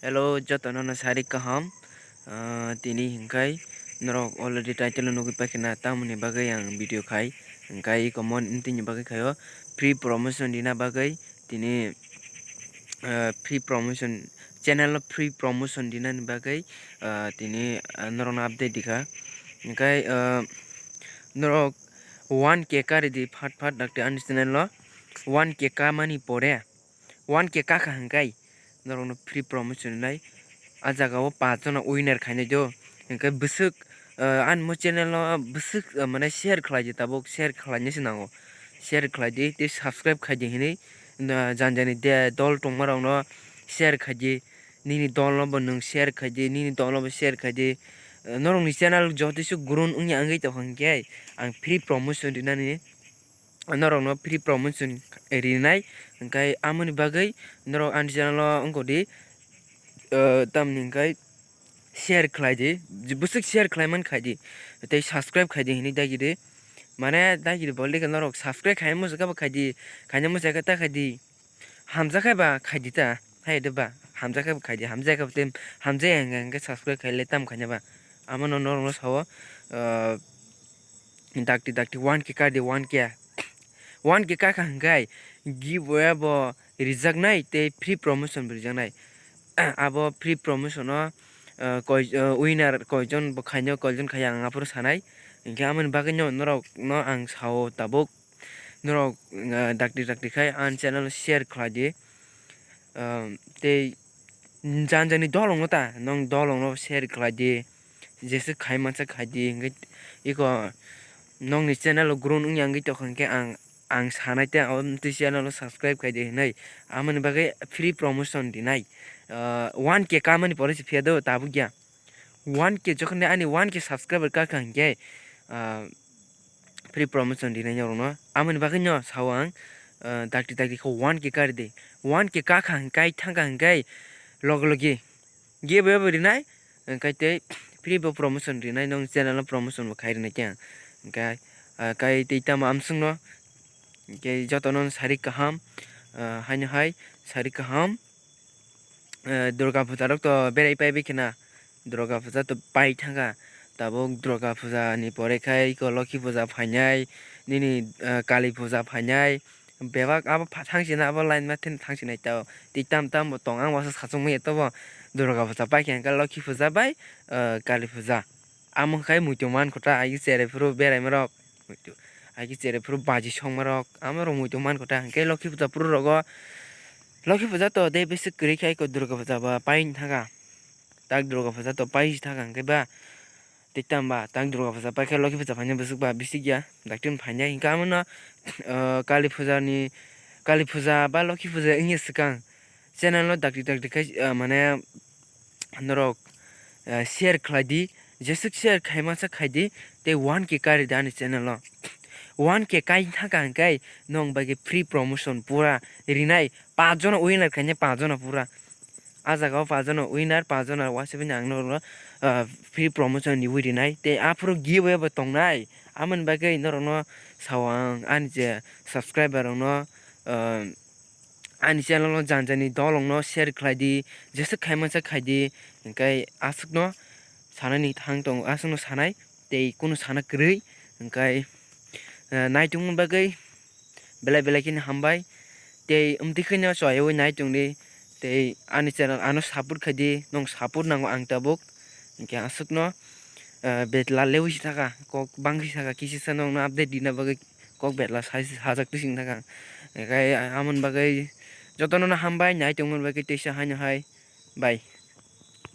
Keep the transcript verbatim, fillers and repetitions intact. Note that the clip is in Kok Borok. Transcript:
Hello, jotono no sari kaham. Ah, tini hingkai norok already title o nugwi paikha na, tamoni bagwi ang video khai. Hingkai iko mon tini bagwi khaio free promotion rina bagwi tini, ah, free promotion, channel o free promotion rinani bagwi, ah, tini, ah, norokno update dikha. Hingkai, ah, norok one K kari di phat phat dakti ani channel o one K kamani pore, one K kakha hingkai norokno free promotion rinai. A jaga o paanch jona winner khainai do. Hingke bwswk, ah, ani mo channel o bwswk, ah, mane share khlai di, tabuk share khlainai se nango. Share khlai di, tei subscribe khai di hinui, ah, jani jani de dol tongma rokno share khai di. Nini dol no bo nwng share khai di, nini dol no bo share khai di. Ah, norokni channel joto se grow wngya wngwi tongkha hingke ang free promotion rinani. Norokno free promotion rinai, hingkai amoni bagwi norok ani channel o wngkha di, eh, tamni hingkai share khlai di, bwswk share khlai man khai di, tei subscribe khai di hinui dagi di. Mane dagi di boldi khe norok subscribe khai muchung khe bo khai di, khaina muchung khe ta khai di. Hamjakhe ba khaidi ta, hai de ba, hamjakhe ba khaidi, hamjakhe ba tei hamjaya hingkhe, hingkhe subscribe khaile tam khaina ba. Amo no norok no sao, ah, dakti dakti one K kadi, one K, one K kakha hingkai giveaway bo rijaknai tei free promotion bo rijaknai. Abo free promotion o, ah, koi, ah, winner koijon bo khainai, koijon khaiya ang aphuru sanai. Hingkhe amoni bagwi no norok no ang sao tabuk. Norok, ah, dakti dakti khai ani channel share khlai di. Ah, tei jani jani dolong no ta, nong dolong no share khlai di. Jeswk khai mansa khai di, hingke iko nongni channel o grow wngya wngwi tongkha hingke ang, ang sanai tei abo twi channel o subscribe khai di hinui. Amoni bagwi free promotion rinai. Ah, one K kamani pore se phiya do tabuk ya. One K jokhon de ani one K subscriber kakha hingke, ah, free promotion rinai norokno. Amoni bagwi no sao ang, ah, dakti dakti kho one K kari di. One K kakha hingkai thangkha hingkai logi logi giveaway bo rinai, hingkai tei free bo promotion rinai, nong channel no promotion bo khai rinai khe ang. Hingkai, ah, kai tei tamo amswk no, hingke jotono sari kaham, ah, haino hai sari kaham. Eh, Durga puja rok to berai pai bai khena, Durga puja to pai thangkha, tabuk Durga puja ni pore khai iko Lokhi puja phainai, nini, eh, Kali puja phainai, bebak abo pha-, thangsinai abo line ma thangsinai tao tei tam tam bo tong, ang waisa sachung manya tobo Durga puja pai khe hingkhe Lokhi puja bai, eh, Kali puja. Amo khai muitu mankho ta, ai chere phuru beraima rok, muitu, ai chere phuru baji songma rok, amo rok muitu mankho ta. Hingkhe Lokhi puja phuru rogo, Lokhi puja to de bisi kwrwi khai ko, Durga puja ba pai thangkha, tak Durga puja to pai thangkha hingkhe ba, tei tamo ba tak Durga puja pai khe Lokhi puja phaina bwswk ba bisi ya, dakti phaina hingkhe amo no, ah, Kali puja ni, Kali puja ba Lokhi puja wngya swkang channel no dakti dakti khai, ah, mane, norok, eh, share khlai di, jeswk share khai masa khai di, tei one K kari di ani channel o. One K kai thangkha hingkhe nong bai khe free promotion pura rinai, paanch jona winner khainai, paanch jona pura. A jaga o paanch jona winner, paanch jona waisa bini ang norok no, eh, free promotion riwi rinai, tei aphuru giveaway bo tongnai. Amoni bagwi norok no sao ang ani je subscriber rok no, eh, ani channel no jani jani dolong no share khlai di, jeswk khai mansa khai di, hingkhe aswk no sanani thang tongo, aswk no sanai tei kunu sana kwrwi, hingkhe, eh, naitongma bagwi belai belai kheno hambai tei amtwi kheno choyaui naitung di, tei ani channel ano support khai di, nong support nango ang tabuk, hingkhe aswk no, eh, betla lewi si thaka, kok bangsi thaka, kisa sa nongno update rina bagwi kok betla sai sajak twi sing thaka. Hingkhe amoni bagwi jotono no hambai, nai tongmani bagwi teisa haino hai. Bye.